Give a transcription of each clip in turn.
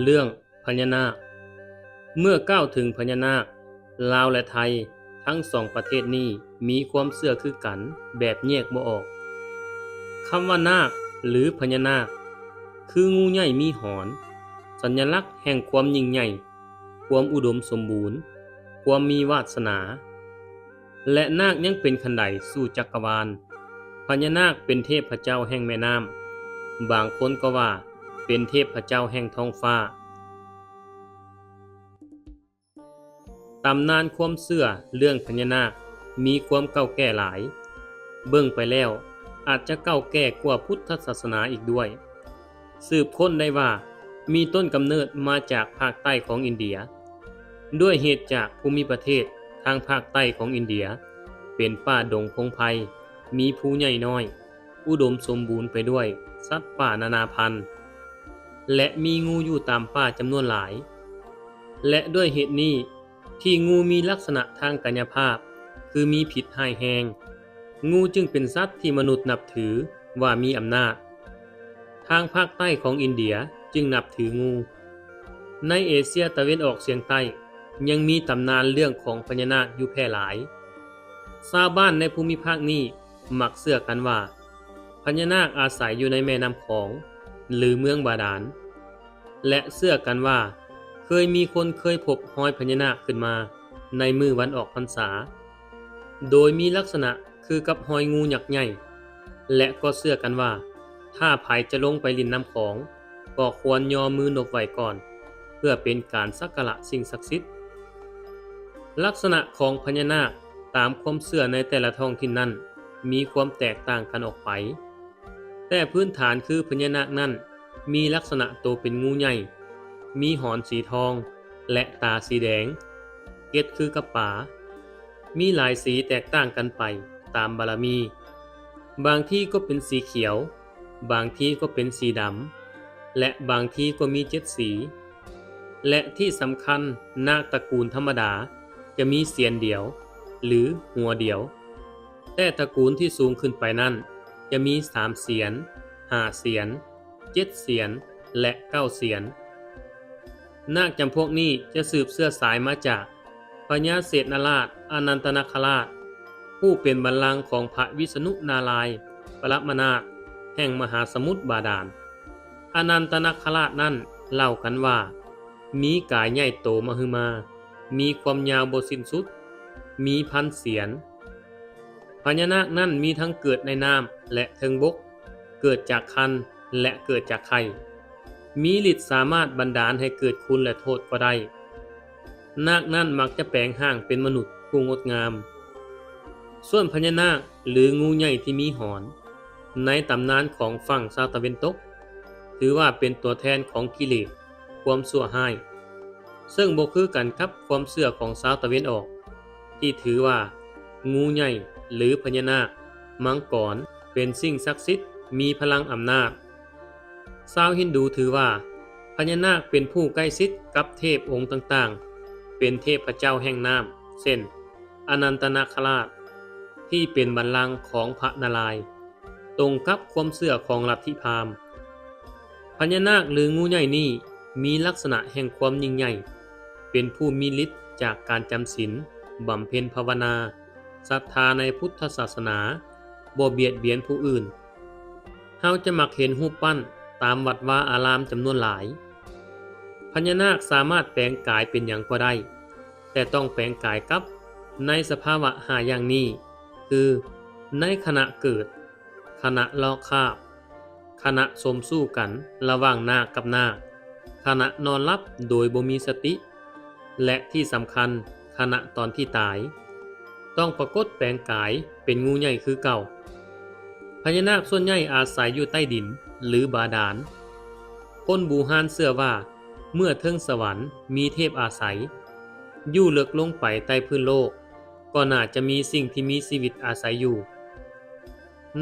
ເລື່ອງພະຍານາກ. ເມື່ອກ່າວເຖິງພະຍານາກ, ລາວ ແລະ ໄທ ທັງສອງປະເທດນີ້ມີຄວາມເຊື່ອຄືກັນແບບແຍກບໍ່ອອກ. ຄຳວ່ານາກ ຫຼື ພະຍານາກ ຄືງູໃຫຍ່ມີຫອນ, ສັນຍະລັກແຫ່ງຄວາມຍິ່ງໃຫຍ່, ຄວາມອຸດົມສົມບູນ, ຄວາມມີວາດສະໜາ. ແລະ ນາກຍັງເປັນຄັນໃດສູ່ຈັກກະວານ. ພະຍານາກເປັນເທບພະເຈົ້າແຫ່ງແມ່ນ້ຳ, ບາງຄົນກໍວ່າເປັນເທບພະເຈົ້າແຫ່ງທ້ອງຟ້າ. ຕຳນານຄວາມເຊື່ອເລື່ອງພະຍານາກມີຄວາມເກົ່າແກ່ຫຼາຍ, ເບິ່ງໄປແລ້ວອາດຈະເກົ່າແກ່ກວ່າພຸດທະສາສະໜາອີກດ້ວຍ. ສືບຄົ້ນໄດ້ວ່າມີຕົ້ນກຳເນີດມາຈາກພາກໃຕ້ຂອງອິນເດຍ, ດ້ວຍເຫດຈາກພູມິປະເທດທາງພາກໃຕ້ຂອງອິນເດຍເປັນປ່າດົງພົງໄພ, ມີພູໃຫຍ່ນ້ອຍ, ອຸດົມສົມບູນໄປດ້ວຍສັດປ່ານານາພັນ ແລະ ມີງູຢູ່ຕາມປ່າຈຳນວນຫຼາຍ. ແລະ ດ້ວຍເຫດນີ້ ທີ່ງູມີລັກສະນະທາງກາຍະພາບຄືມີພິດຮ້າຍແຮງ, ງູຈຶ່ງເປັນສັດທີ່ມະນຸດນັບຖືວ່າມີອຳນາດ. ທາງພາກໃຕ້ຂອງອິນເດຍຈຶ່ງນັບຖືງູ. ໃນເອເຊຍຕາເວັນອອກສຽງໃຕ້ຍັງມີຕຳນານເລື່ອງຂອງພະຍານາກຢູ່ແຜ່ຫຼາຍ. ຊາວບ້ານໃນພູມິພາກນີ້ມັກເຊື່ອກັນວ່າ ພະຍານາກອາໄສຢູ່ໃນແມ່ນ້ຳຂອງ ຫຼື ເມືອງບາດານ ແລະ ເຊື່ອກັນວ່າເຄີຍມີຄົນເຄີຍພົບຮອຍພະຍານາກຂຶ້ນມາໃນມື້ວັນອອກພັນສາ, ໂດຍມີລັກສະນະຄືກັບຮອຍງູຍັກໃຫຍ່ ແລະ ກໍເຊື່ອກັນວ່າ ຖ້າໃຜຈະລົງໄປຫຼິ້ນນ້ຳຂອງ ກໍຄວນຍໍມືນົບໄຫວ້ກ່ອນ ເພື່ອເປັນການສັກກາລະສິ່ງສັກສິດ. ລັກສະນະຂອງພະຍານາກຕາມຄວາມເຊື່ອໃນແຕ່ລະທ້ອງຖິ່ນນັ້ນມີຄວາມແຕກຕ່າງກັນອອກໄປ. ແຕ່ພື້ນຖານຄືພະຍານາກນັ້ນມີລັກສະນະໂຕເປັນງູໃຫຍ່, ມີຫອນສີທອງ ແລະ ຕາສີແດງ, ເກັດຄືກັບປາ, ມີຫຼາຍສີແຕກຕ່າງກັນໄປຕາມບາລະມີ, ບາງທີກໍເປັນສີຂຽວ, ບາງທີກໍເປັນສີດຳ ແລະ ບາງທີກໍມີເຈັດສີ. ແລະ ທີ່ສຳຄັນ, ນາກຕະກູນທຳມະດາຈະມີສຽນດຽວ ຫຼື ຫົວດຽວ, ແຕ່ຕະກູນທີ່ສູງຂຶ້ນໄປນັ້ນຈະມີສາມສຽນ, ຫ້າສຽນ, ເຈັດສຽນ ແລະ ເກົ້າສຽນ. ນາກຈຳພວກນີ້ຈະສືບເຊື້ອສາຍມາຈາກພະຍາເສດນະລາດອະນັນຕະນາຄະລາດ, ຜູ້ເປັນບັນລັງຂອງພະວິສະນຸນາລາຍປະລະມະນາດແຫ່ງມະຫາສະໝຸດບາດານ. ອະນັນຕະນາຄະລາດນັ້ນເລົ່າກັນວ່າ ມີກາຍໃຫຍ່ໂຕມະຫຶມາ, ມີຄວາມຍາວບໍ່ສິ້ນສຸດ, ມີພັນສຽນ. ພະຍານາກນັ້ນມີທັງເກີດໃນນ້ຳ ແລະ ເທິງບົກ, ເກີດຈາກຄັນ ແລະ ເກີດຈາກໄຂ່, ມີລິດສາມາດບັນດານໃຫ້ເກີດຄຸນ ແລະ ໂທດກໍໄດ້. ນາກນັ້ນມັກຈະແປງຮ່າງເປັນມະນຸດຜູ້ງົດງາມ. ສ່ວນພະຍານາກ ຫຼື ງູໃຫຍ່ທີ່ມີຫອນ ໃນຕຳນານຂອງຝັ່ງຊາວຕາເວັນຕົກ ຖືວ່າເປັນຕົວແທນຂອງກິເລດ, ຄວາມຊົ່ວຮ້າຍ, ເຊິ່ງບໍ່ຄືກັນກັບຄວາມເຊື່ອຂອງຊາວຕາເວັນອອກ ທີ່ຖືວ່າງູໃຫຍ່ ຫຼື ພະຍານາກ, ມັງກອນ ເປັນສິ່ງສັກສິດ, ມີພະລັງອຳນາດ. ຊາວຮິນດູຖືວ່າພະຍານາກເປັນຜູ້ໃກ້ຊິດກັບເທບອົງຕ່າງໆ, ເປັນເທບພະເຈົ້າແຫ່ງນ້ຳ ເຊັ່ນ ອະນັນຕະນາຄະລາດ ທີ່ເປັນບັນລັງຂອງພະນາລາຍ, ຕົງກັບຄວາມເຊື່ອຂອງລັດທິພາມ. ພະຍານາກ ຫຼື ງູໃຫຍ່ນີ້ມີລັກສະນະແຫ່ງຄວາມຍິ່ງໃຫຍ່, ເປັນຜູ້ມີລິດຈາກການຈຳສິນ, ບຳເພັນພາວະນາ, ສັດທາໃນພຸດທະສາສະໜາ, ບໍ່ບຽດບຽນຜູ້ອື່ນ. ເຮົາຈະມັກເຫັນຮູບປັ້ນຕາມວັດວາອາລາມຈຳນວນຫຼາຍ. ພະຍານາກສາມາດແປງກາຍເປັນຫຍັງກໍໄດ້, ແຕ່ຕ້ອງແປງກາຍກັບໃນສະພາວະຫ້າຢ່າງນີ້ ຄື ໃນຂະນະເກີດ, ຂະນະລອກຄາບ, ຂະນະສົມສູ້ກັນລະຫວ່າງນາກກັບນາກ, ຂະນະນອນຫຼັບໂດຍບໍ່ມີສະຕິ ແລະ ທີ່ສຳຄັນ, ຂະນະຕອນທີ່ຕາຍ. ຕ້ອງປາກົດແປງກາຍເປັນງູໃຫຍ່ຄືເກົ່າ. ພະຍານາກສ່ວນໃຫຍ່ອາໄສຢູ່ໃຕ້ດິນ ຫຼື ບາດານ. ຄົນບູຮານເຊື່ອວ່າເມື່ອເທິງສະຫວັນມີເທບອາໄສ, ຢູ່ເລິກລົງໄປໃຕ້ພື້ນໂລກ ກໍໜ້າຈະມີສິ່ງທີ່ມີຊີວິດອາໄສຢູ່.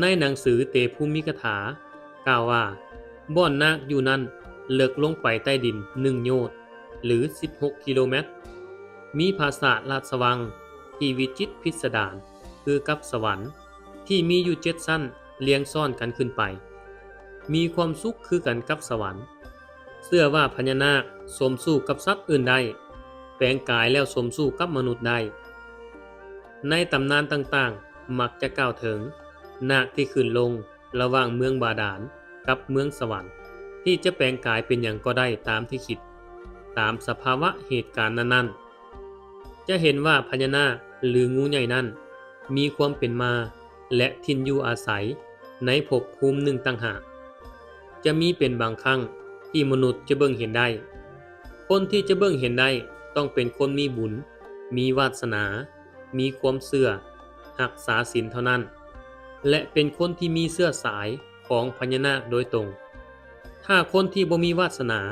ໃນໜັງສືເຕພູມິກະຖາກ່າວວ່າ ບ່ອນນາກຢູ່ນັ້ນເລິກລົງໄປໃຕ້ດິນໜຶ່ງໂຍດ ຫຼື ສິບຫົກກິໂລແມັດ, ມີຜາສາດລາດສະວັງທີ່ວິຈິດພິດສະດານຄືກັບສະຫວັນ ທີ່ມີຢູ່ເຈັດຊັ້ນລຽງຊ້ອນກັນຂຶ້ນໄປ, ມີຄວາມສຸກຄືກັນກັບສະຫວັນ. ເຊື່ອວ່າພະຍານາກສົມສູ່ກັບສັດອື່ນໄດ້, ແປງກາຍແລ້ວສົມສູ່ກັບມະນຸດໄດ້. ໃນຕຳນານຕ່າງໆ ມັກຈະກ່າວເຖິງນາກທີ່ຂຶ້ນລົງລະຫວ່າງເມືອງບາດານກັບເມືອງສະຫວັນ ທີ່ຈະແປງກາຍເປັນຫຍັງກໍໄດ້ຕາມທີ່ຄິດ, ຕາມສະພາວະເຫດການນັ້ນໆ. ຈະເຫັນວ່າພະຍານາກ ຫຼື ງູໃຫຍ່ນັ້ນ ມີຄວາມເປັນມາ ແລະ ຖິ່ນຢູ່ອາໄສໃນພົບພູມໜຶ່ງຕ່າງຫາກ. ຈະມີເປັນບາງຄັ້ງທີ່ມະນຸດຈະເບິ່ງເຫັນໄດ້. ຄົນທີ່ຈະເບິ່ງເຫັນໄດ້ຕ້ອງເປັນຄົນມີບຸນ, ມີວາດສະໜາ, ມີຄວາມເຊື່ອ, ຮັກສາສິນເທົ່ານັ້ນ ແລະ ເປັນຄົນທີ່ມີເຊື້ອສາຍຂອງພະຍານາກໂດຍຕົງ. ຖ້າຄົນທີ່ບໍ່ມີວາດສະໜາ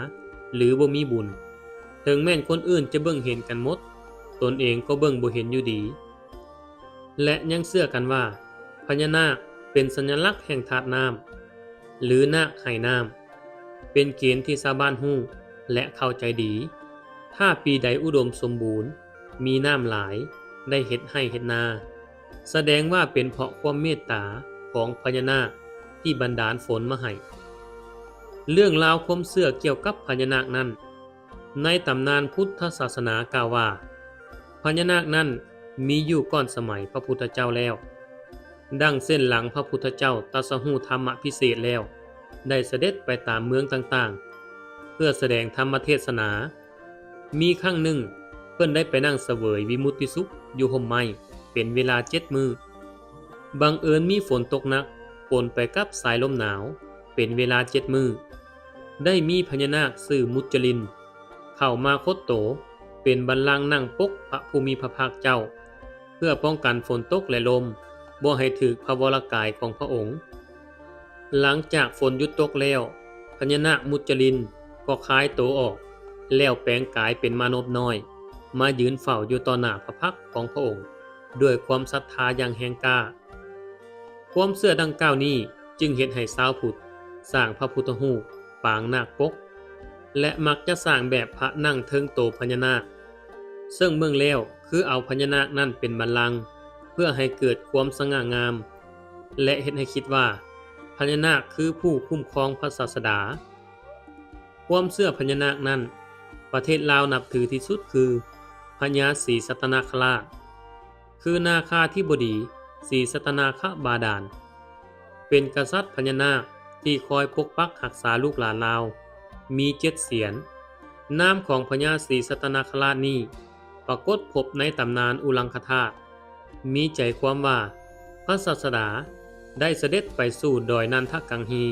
ຫຼື ບໍ່ມີບຸນ, ເຖິງແມ່ນຄົນອື່ນຈະເບິ່ງເຫັນກັນໝົດ, ຕົນເອງກໍເບິ່ງບໍ່ເຫັນຢູ່ດີ. ແລະ ຍັງເຊື່ອກັນວ່າ ພະຍານາກເປັນສັນຍະລັກແຫ່ງທາດນ້ຳ ຫຼື ນາກໄຫນ້ຳ, ເປັນເກນທີ່ຊາວບ້ານຮູ້ ແລະ ເຂົ້າໃຈດີ. ຖ້າປີໃດອຸດົມສົມບູນ, ມີນ້ຳຫຼາຍ, ໄດ້ເຮັດໄຮ່ເຮັດນາ, ສະແດງວ່າເປັນເພາະຄວາມເມດຕາຂອງພະຍານາກທີ່ບັນດານຝົນມາໃຫ້. ເລື່ອງລາວຄວາມເຊື່ອກ່ຽວກັບພະຍານາກນັ້ນ, ໃນຕຳນານພຸດທະສາສະໜາກ່າວວ່າ ພະຍານາກນັ້ນມີຢູ່ກ່ອນສະໄໝພະພຸດທະເຈົ້າແລ້ວ. ດັ່ງເຊັ່ນ ຫຼັງພະພຸດທະເຈົ້າຕັດສະຮູ້ທຳມະພິເສດແລ້ວ, ໄດ້ສະເດັດໄປຕາມເມືອງຕ່າງໆ ເພື່ອສະແດງທຳມະເທດສະໜາ. ມີຄັ້ງໜຶ່ງ ເພິ່ນໄດ້ໄປນັ່ງສະເຫວີຍວິມຸດຕິສຸກຢູ່ຮົ່ມໄມ້ເປັນເວລາເຈັດມື້. ບັງເອີນມີຝົນຕົກໜັກປົນໄປກັບສາຍລົມໜາວເປັນເວລາເຈັດມື້. ໄດ້ມີພະຍານາກຊື່ມຸດຈະລິນ ເຂົ້າມາຄົດໂຕເປັນບັນລັງນັ່ງປົກພະຜູ້ມີພະພາກເຈົ້າ ເພື່ອປ້ອງກັນຝົນຕົກ ແລະ ລົມບໍ່ໃຫ້ຖືກພະວໍລະກາຍຂອງພະອົງ. ຫຼັງຈາກຝົນຢຸດຕົກແລ້ວ, ພະຍານາກມຸດຈະລິນກໍຄາຍໂຕອອກ ແລ້ວແປງກາຍເປັນມະນົບນ້ອຍ ມາຢືນເຝົ້າຢູ່ຕໍ່ໜ້າພະພັກຂອງພະອົງ ດ້ວຍຄວາມສັດທາຢ່າງແຮງກ້າ. ຄວາມເຊື່ອດັ່ງກ່າວນີ້ຈຶ່ງເຮັດໃຫ້ຊາວພຸດສ້າງພະພຸດທະຮູບປາງນາກປົກ ແລະ ມັກຈະສ້າງແບບພະນັ່ງເທິງໂຕພະຍານາກ, ເຊິ່ງເບິ່ງແລ້ວຄືເອົາພະຍານາກນັ້ນເປັນບັນລັງ ເພື່ອໃຫ້ເກີດຄວາມສະຫງ່າງາມ ແລະ ເຮັດໃຫ້ຄິດວ່າພະຍານາກຄືຜູ້ຄຸ້ມຄອງພະສາສະດາ. ຄວາມເຊື່ອພະຍານາກນັ້ນ, ປະເທດລາວນັບຖືທີ່ສຸດຄືພະຍາສີສັດຕະນາຄະລາດ ຄືນາຄາທິບໍດີສີສັດຕະນາຄະບາດານ, ເປັນກະສັດພະຍານາກທີ່ຄອຍປົກປັກຮັກສາລູກຫຼານລາວ, ມີເຈັດສຽນ. ນາມຂອງພະຍາສີສັດຕະນາຄະລາດນີ້ປາກົດພົບໃນຕຳນານອຸລັງຄະທາດ, ມີໃຈຄວາມວ່າພະສາສະດາໄດ້ສະເດັດໄປສູ່ດອຍນັນທະກັງຮີ,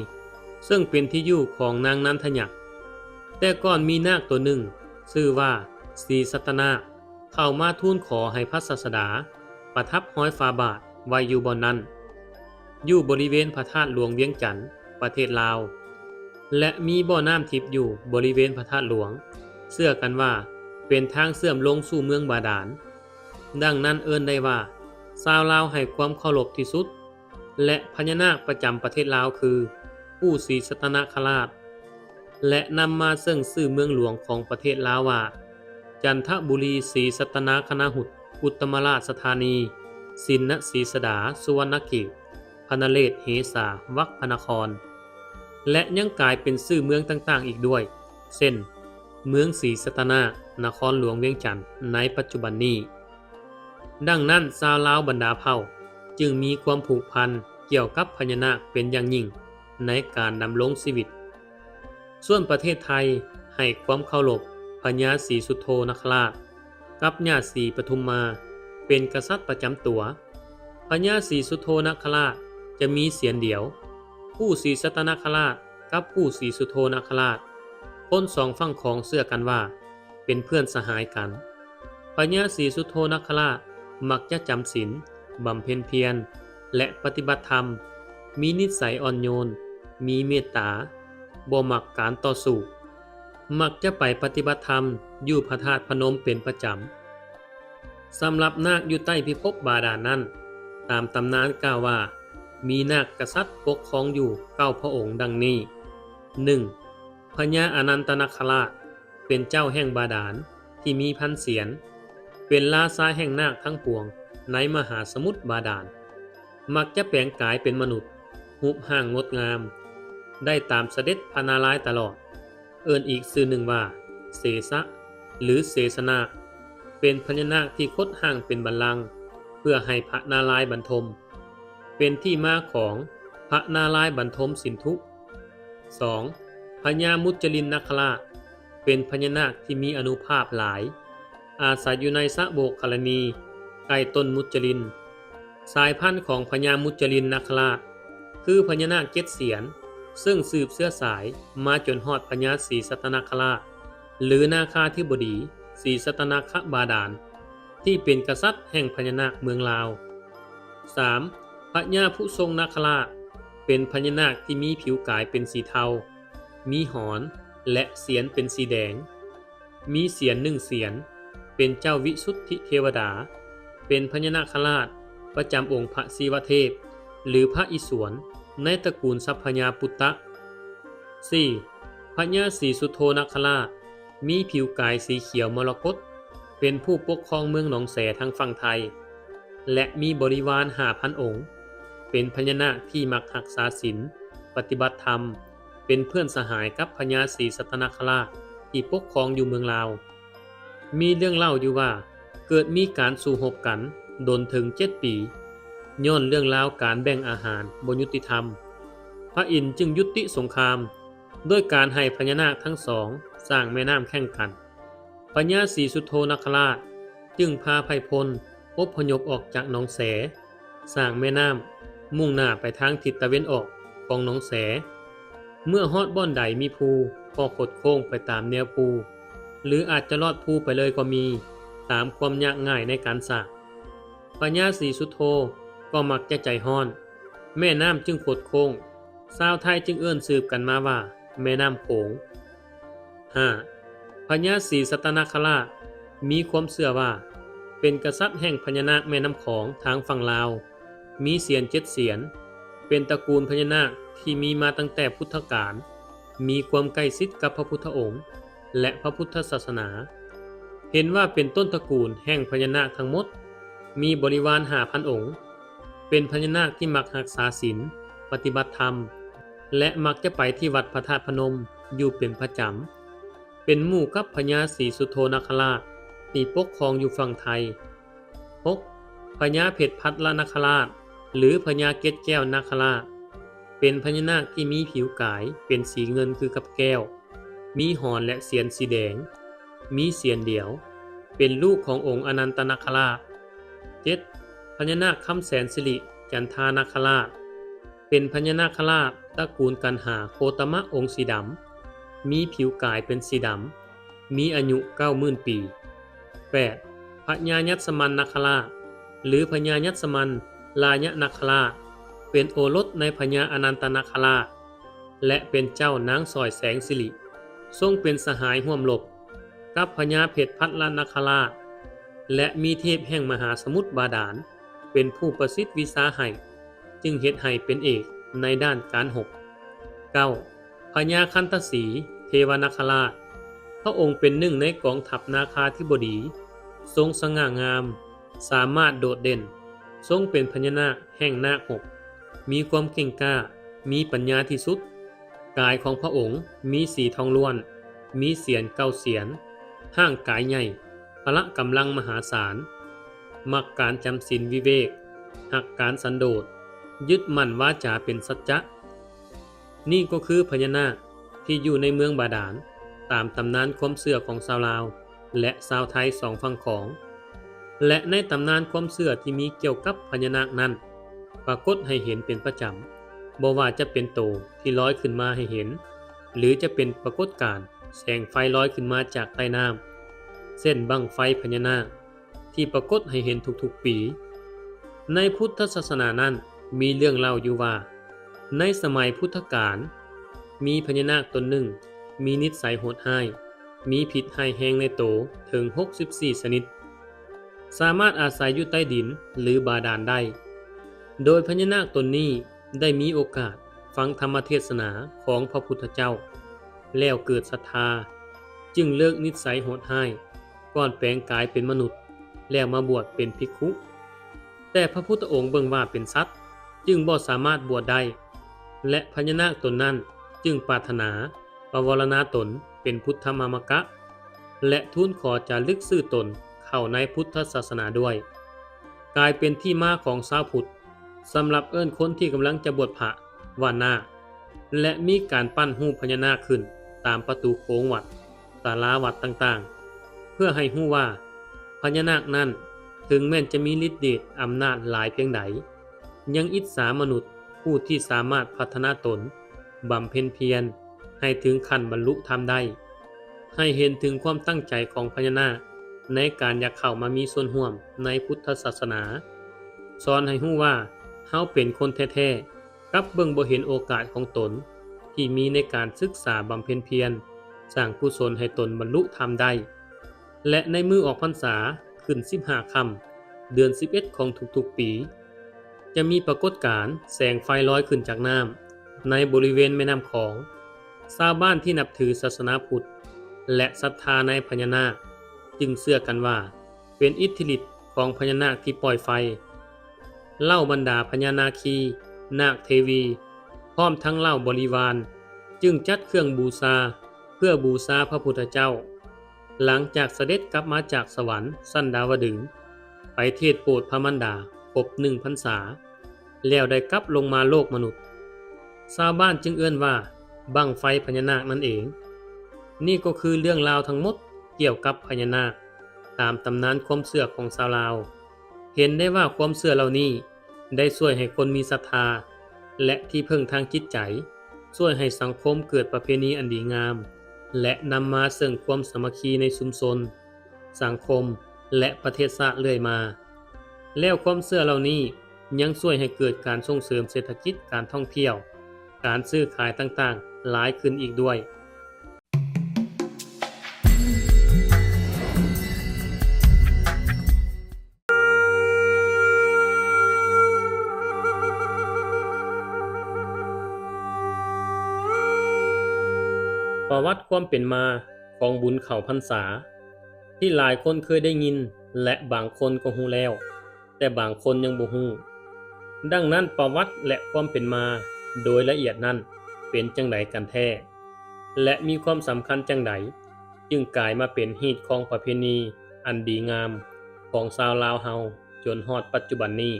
ເຊິ່ງເປັນທີ່ຢູ່ຂອງນາງນັນທະຍັກ. ແຕ່ກ່ອນມີນາກຕົວໜຶ່ງຊື່ວ່າສີສັດຕະນາກ ເຂົ້າມາທູນຂໍໃຫ້ພະສາສະດາປະທັບຮອຍຝາບາດໄວ້ຢູ່ບ່ອນນັ້ນ, ຢູ່ບໍລິເວນພະທາດຫຼວງວຽງຈັນ, ປະເທດລາວ ແລະ ມີບໍ່ນ້ຳທິບຢູ່ບໍລິເວນພະທາດຫຼວງ, ເຊື່ອກັນວ່າເປັນທາງເຊື່ອມລົງສູ່ເມືອງບາດານ. ດັ່ງນັ້ນເອີ້ນໄດ້ວ່າ ຊາວລາວໃຫ້ຄວາມເຄົາລົບທີ່ສຸດ ແລະ ພະຍານາກປະຈຳປະເທດລາວຄື ປູ່ສີສັດຕະນາຄະລາດ ແລະ ນຳມາເຊິ່ງຊື່ເມືອງຫຼວງຂອງປະເທດລາວວ່າ ຈັນທະບູລີສີສັດຕະນາຄະນະຫຸດ ອຸດຕະມະລາຊະທານີ ຊິນນະສີສະດາ ສຸວັນນະເກດ ພະນະເລດ ເຫສາ ວັກພະນະຄອນ ແລະ ຍັງກາຍເປັນຊື່ເມືອງຕ່າງໆອີກດ້ວຍ ເຊັ່ນ ເມືອງສີສັດຕະນາກ ນະຄອນຫຼວງວຽງຈັນໃນປັດຈຸບັນນີ້. ດັ່ງນັ້ນ ຊາວລາວບັນດາເຜົ່າຈຶ່ງມີຄວາມຜູກພັນກ່ຽວກັບພະຍານາກເປັນຢ່າງຍິ່ງໃນການດຳລົງຊີວິດ. ສ່ວນປະເທດໄທໃຫ້ຄວາມເຄົາລົບພະຍາສີສຸດໂທນະຄະລາດກັບຍ່າສີປະທຸມມາເປັນກະສັດປະຈຳຕົວ. ພະຍາສີສຸດໂທນະຄະລາດຈະມີສຽນດຽວ. ປູ່ສີສັດຕະນາຄະລາດກັບປູ່ສີສຸດໂທນະຄະລາດ ຄົນສອງຝັ່ງຂອງເຊື່ອກັນວ່າເປັນເພື່ອນສະຫາຍກັນ. ພະຍາສີສຸດໂທນະຄະລາດມັກຈະຈຳສິນ, ບຳເພັນພຽນ ແລະ ປະຕິບັດທຳ, ມີນິດໄສອ່ອນໂຍນ, ມີເມດຕາ, ບໍ່ມັກການຕໍ່ສູ້, ມັກຈະໄປປະຕິບັດທຳຢູ່ພະທາດພະນົມເປັນປະຈຳ. ສຳລັບນາກຢູ່ໃຕ້ພິພົບບາດານນັ້ນ, ຕາມຕຳນານກ່າວວ່າ ມີນາກກະສັດປົກຄອງຢູ່ເກົ້າພະອົງດັ່ງນີ້: ໜຶ່ງ ພະຍາອະນັນຕະນາຄະລາດ ເປັນເຈົ້າແຫ່ງບາດານທີ່ມີພັນສຽນ, ເປັນລາຊາແຫ່ງນາກທັງປວງໃນມະຫາສະໝຸດບາດານ, ມັກຈະແປງກາຍເປັນມະນຸດ, ຮູບຮ່າງງົດງາມ, ໄດ້ຕາມສະເດັດພະນາລາຍຕະຫຼອດ. ເອີ້ນອີກຊື່ໜຶ່ງວ່າ ເສສະ ຫຼື ເສສະນາກ, ເປັນພະຍານາກທີ່ຂົດຮ່າງເປັນບັນລັງ ເພື່ອໃຫ້ພະນາລາຍບັນທົມ, ເປັນທີ່ມາຂອງພະນາລາຍບັນທົມສິນທຸ. ສອງ, ພະຍາມຸດຈະລິນນາຄະລາດ ເປັນພະຍານາກທີ່ມີອານຸພາບຫຼາຍ, ອາໄສຢູ່ໃນສະໂບກຄະລະນີ ໃກ້ຕົ້ນມຸດຈະລິນ. ສາຍພັນຂອງພະຍາມຸດຈະລິນນາຄະລາດ ຄືພະຍານາກເຈັດສຽນ ເຊິ່ງສືບເຊື້ອສາຍມາຈົນຮອດພະຍາສີສັດຕະນາຄະລາດ ຫຼື ນາຄາທິບໍດີສີສັດຕະນາຄະບາດານ ທີ່ເປັນກະສັດແຫ່ງພະຍານາກເມືອງລາວ. ສາມ, ພະຍາຜຸຊົງນາຄະລາດ ເປັນພະຍານາກທີ່ມີຜິວກາຍເປັນສີເທົາ, ມີຫອນ ແລະ ສຽນເປັນສີແດງ, ມີສຽນໜຶ່ງສຽນ ເປັນເຈົ້າວິສຸດທິເທວະດາ, ເປັນພະຍານາຄະລາດປະຈຳອົງພະສີວະເທບ ຫຼື ພະອິສວນ ໃນຕະກູນສັບພະຍາປຸດຕະ. ສີ່, ພະຍາສີສຸໂທນາຄະລາດ ມີຜິວກາຍສີຂຽວມໍລະກົດ ເປັນຜູ້ປົກຄອງເມືອງໜອງແສທາງຝັ່ງໄທ ແລະ ມີບໍລິວານຫ້າພັນອົງ, ເປັນພະຍານາກທີ່ມັກຮັກສາສິນ, ປະຕິບັດທຳ, ເປັນເພື່ອນສະຫາຍກັບພະຍາສີສັດຕະນາຄະລາດທີ່ປົກຄອງຢູ່ເມືອງລາວ. ມີເລື່ອງເລົ່າຢູ່ວ່າ ເກີດມີການສູ້ຮົບກັນດົນເຖິງເຈັດປີ ຍ້ອນເລື່ອງລາວການແບ່ງອາຫານບໍ່ຍຸຕິທຳ. ພະອິນຈຶ່ງຍຸຕິສົງຄາມ ດ້ວຍການໃຫ້ພະຍານາກທັງສອງສ້າງແມ່ນ້ຳແຂ່ງກັນ. ພະຍາສີສຸໂທນາຄະລາດຈຶ່ງພາໄພພົນອົບພະຍົບອອກຈາກໜອງແສ, ສ້າງແມ່ນ້ຳ, ມຸ່ງໜ້າໄປທາງທິດຕາເວັນອອກຂອງໜອງແສ. ເມື່ອຮອດບ່ອນໃດມີພູກໍຂົດໂຄ້ງໄປຕາມແນວພູ ຫຼື ອາດຈະລອດພູໄປເລີຍກໍມີ, ຕາມຄວາມຍາກງ່າຍໃນການສ້າງ. ພະຍາສີສຸໂທກໍມັກຈະໃຈຮ້ອນ, ແມ່ນ້ຳຈຶ່ງຂົດໂຄ້ງ, ຊາວໄທຈຶ່ງເອີ້ນສືບກັນມາວ່າ ແມ່ນ້ຳໂຂງ. ຫ້າ, ພະຍາສີສັດຕະນາຄະລາດ ມີຄວາມເຊື່ອວ່າ ເປັນກະສັດແຫ່ງພະຍານາກແມ່ນ້ຳຂອງທາງຝັ່ງລາວ, ມີສຽນເຈັດສຽນ, ເປັນຕະກູນພະຍານາກທີ່ມີມາຕັ້ງແຕ່ພຸດທະການ, ມີຄວາມໃກ້ຊິດກັບພະພຸດທະອົງ ແລະ ພະພຸດທະສາສະໜາ, ເຫັນວ່າເປັນຕົ້ນຕະກູນແຫ່ງພະຍານາກທັງໝົດ, ມີບໍລິວານຫ້າພັນອົງ, ເປັນພະຍານາກທີ່ມັກຮັກສາສິນ, ປະຕິບັດທຳ ແລະ ມັກຈະໄປທີ່ວັດພະທາດພະນົມຢູ່ເປັນປະຈຳ, ເປັນໝູ່ກັບພະຍາສີສຸໂທນາຄະລາດທີ່ປົກຄອງຢູ່ຝັ່ງໄທ. ຫົກ, ພະຍາເພັດພັດລະນາຄະລາດ ຫຼື ພະຍາເກັດແກ້ວນາຄະລາດ ເປັນພະຍານາກທີ່ມີຜິວກາຍເປັນສີເງິນຄືກັບແກ້ວ, ມີຫອນ ແລະ ສຽນສີແດງ, ມີສຽນດຽວ, ເປັນລູກຂອງອົງອະນັນຕະນາຄະລາດ. ເຈັດ, ພະຍານາກຄຳແສນສິລິຈັນທານາຄະລາດ ເປັນພະຍານາຄະລາດຕະກູນກັນຫາໂຄຕະມະອົງສີດຳ, ມີຜິວກາຍເປັນສີດຳ, ມີອາຍຸເກົ້າໝື່ນປີ. ແປດ, ພະຍາຍັດສະມັນນາຄະລາດ ຫຼື ພະຍາຍັດສະມັນລາຍະນາຄະລາດ ເປັນໂອລົດໃນພະຍາອະນັນຕະນາຄະລາດ ແລະ ເປັນເຈົ້ານາງສອຍແສງສິລິ, ຊົງເປັນສະຫາຍຮ່ວມລົບກັບພະຍາເພັດພັດລະນາຄະລາດ ແລະ ມີເທບແຫ່ງມະຫາສະໝຸດບາດານ ເປັນຜູ້ປະສິດວິຊາໃຫ້, ຈຶ່ງເຮັດໃຫ້ເປັນເອກໃນດ້ານການຮົບ. ເກົ້າ, ພະຍາຄັນຕະສີເທວະນາຄະລາດ, ພະອົງເປັນໜຶ່ງໃນກອງທັບນາຄາທິບໍດີ, ຊົງສະຫງ່າງາມ, ສາມາດໂດດເດັ່ນ, ຊົງເປັນພະຍານາກແຫ່ງນາກຮົບ, ມີຄວາມເກັ່ງກ້າ, ມີປັນຍາທີ່ສຸດ. ກາຍຂອງພະອົງມີສີທອງລ້ວນ, ມີສຽນເກົ້າສຽນ, ຮ່າງກາຍໃຫຍ່, ພະລະກຳລັງມະຫາສານ, ມັກການຈຳສິນວິເວກ, ຮັກການສັນໂດດ, ຍຶດໝັ້ນວາຈາເປັນສັດຈະ. ນີ້ກໍຄືພະຍານາກທີ່ຢູ່ໃນເມືອງບາດານ ຕາມຕຳນານຄວາມເຊື່ອຂອງຊາວລາວ ແລະ ຊາວໄທສອງຝັ່ງຂອງ ແລະ ໃນຕຳນານຄວາມເຊື່ອທີ່ມີກ່ຽວກັບພະຍານາກນັ້ນ ປາກົດໃຫ້ເຫັນເປັນປະຈຳ, ບໍ່ວ່າຈະເປັນໂຕທີ່ລອຍຂຶ້ນມາໃຫ້ເຫັນ ຫຼື ຈະເປັນປາກົດການແສງໄຟລອຍຂຶ້ນມາຈາກໃຕ້ນ້ຳ ເຊັ່ນ ບັ້ງໄຟພະຍານາກ ທີ່ປາກົດໃຫ້ເຫັນທຸກໆປີ. ໃນພຸດທະສາສະໜານັ້ນ ມີເລື່ອງເລົ່າຢູ່ວ່າ ໃນສະໄໝພຸດທະການ ມີພະຍານາກຕົນໜຶ່ງ ມີນິດໄສໂຫດຮ້າຍ, ມີພິດຮ້າຍແຮງໃນໂຕເຖິງຫົກສິບສີ່ຊະນິດ, ສາມາດອາໄສຢູ່ໃຕ້ດິນ ຫຼື ບາດານໄດ້, ໂດຍພະຍານາກຕົນນີ້ໄດ້ມີໂອກາດຟັງທຳມະເທດສະໜາຂອງພະພຸດທະເຈົ້າ ແລ້ວເກີດສັດທາ, ຈຶ່ງເລີກນິດໄສໂຫດຮ້າຍ ກ່ອນແປງກາຍເປັນມະນຸດ ແລ້ວມາບວດເປັນພິກຂຸ. ແຕ່ພະພຸດທະອົງເບິ່ງວ່າເປັນສັດ ຈຶ່ງບໍ່ສາມາດບວດໄດ້ ແລະ ພະຍານາກຕົນນັ້ນຈຶ່ງປາດຖະໜາປະວາລະນາຕົນ ເປັນພຸດທະມາມະກະ ແລະ ທູນຂໍຈາລຶກຊື່ຕົນເຂົ້າໃນພຸດທະສາສະໜາດ້ວຍ, ກາຍເປັນທີ່ມາຂອງຊາວພຸດສຳລັບເອີ້ນຄົນທີ່ກຳລັງຈະບວດພະວ່ານາກ ແລະ ມີການປັ້ນຮູບພະຍານາກຂຶ້ນຕາມປະຕູໂຂງວັດ, ສາລາວັດຕ່າງໆ ເພື່ອໃຫ້ຮູ້ວ່າພະຍານາກນັ້ນ ເຖິງແມ່ນຈະມີລິດເດດອຳນາດຫຼາຍພຽງໃດ, ຍັງອິດສາມະນຸດຜູ້ທີ່ສາມາດພັດທະນາຕົນ, ບຳເພັນພຽນໃຫ້ເຖິງຂັ້ນບັນລຸທຳໄດ້, ໃຫ້ເຫັນເຖິງຄວາມຕັ້ງໃຈຂອງພະຍານາກໃນການຢາກເຂົ້າມາມີສ່ວນຮ່ວມໃນພຸດທະສາສະໜາ, ສອນໃຫ້ຮູ້ວ່າເຮົາເປັນຄົນແທ້ໆ ກັບເບິ່ງບໍ່ເຫັນໂອກາດຂອງຕົນທີ່ມີໃນການສຶກສາບຳເພັນພຽນ, ສ້າງກຸສົນໃຫ້ຕົນບັນລຸທຳໄດ້. ແລະ ໃນມື້ອອກພັນສາຂຶ້ນສິບຫ້າຄ່ຳ ເດືອນສິບເອັດຂອງທຸກໆປີ, ຈະມີປາກົດການແສງໄຟລອຍຂຶ້ນຈາກນ້ຳໃນບໍລິເວນແມ່ນ້ຳຂອງ. ຊາວບ້ານທີ່ນັບຖືສາສະໜາພຸດ ແລະ ສັດທາໃນພະຍານາກ ຈຶ່ງເຊື່ອກັນວ່າເປັນອິດທິລິດຂອງພະຍານາກທີ່ປ່ອຍໄຟ. ເຫຼົ່າບັນດາພະຍານາຄີ, ນາກເທວີ ພ້ອມທັງເຫຼົ່າບໍລິວານ ຈຶ່ງຈັດເຄື່ອງບູຊາເພື່ອບູຊາພະພຸດທະເຈົ້າ. ຫຼັງຈາກສະເດັດກັບມາຈາກສະຫວັນຊັ້ນດາວະດຶງ ໄປເທດໂປດພະມານດາຄົບໜຶ່ງພັນສາ ແລ້ວໄດ້ກັບລົງມາໂລກມະນຸດ, ຊາວບ້ານຈຶ່ງເອີ້ນວ່າບັ້ງໄຟພະຍານາກນັ້ນເອງ. ນີ້ກໍຄືເລື່ອງລາວທັງໝົດກ່ຽວກັບພະຍານາກ ຕາມຕຳນານຄວາມເຊື່ອຂອງຊາວລາວ. ເຫັນໄດ້ວ່າຄວາມເຊື່ອເຫຼົ່ານີ້ ໄດ້ຊ່ວຍໃຫ້ຄົນມີສັດທາ ແລະ ທີ່ເພິ່ງທາງຈິດໃຈ, ຊ່ວຍໃຫ້ສັງຄົມເກີດປະເພນີອັນດີງາມ ແລະ ນຳມາເຊິ່ງຄວາມສາມັກຄີໃນຊຸມຊົນ, ສັງຄົມ ແລະ ປະເທດຊາດເລື້ອຍມາ. ແລ້ວຄວາມເຊື່ອເຫຼົ່ານີ້ຍັງຊ່ວຍໃຫ້ເກີດການສົ່ງເສີມເສດຖະກິດ, ການທ່ອງທ່ຽວ, ການຊື້ຂາຍຕ່າງໆຫຼາຍຂຶ້ນອີກດ້ວຍ. ປະຫວັດຄວາມເປັນມາຂອງບຸນເຂົ້າພັນສາ ທີ່ຫຼາຍຄົນເຄີຍໄດ້ຍິນ ແລະ ບາງຄົນກໍຮູ້ແລ້ວ, ແຕ່ບາງຄົນຍັງບໍ່ຮູ້. ດັ່ງນັ້ນ, ປະຫວັດ ແລະ ຄວາມເປັນມາໂດຍລະອຽດນັ້ນເປັນຈັ່ງໃດກັນແທ້ ແລະ ມີຄວາມສຳຄັນຈັ່ງໃດ ຈຶ່ງກາຍມາເປັນຮີດຄອງປະເພນີອັນດີງາມຂອງຊາວລາວເຮົາຈົນຮອດປັດຈຸບັນນີ້?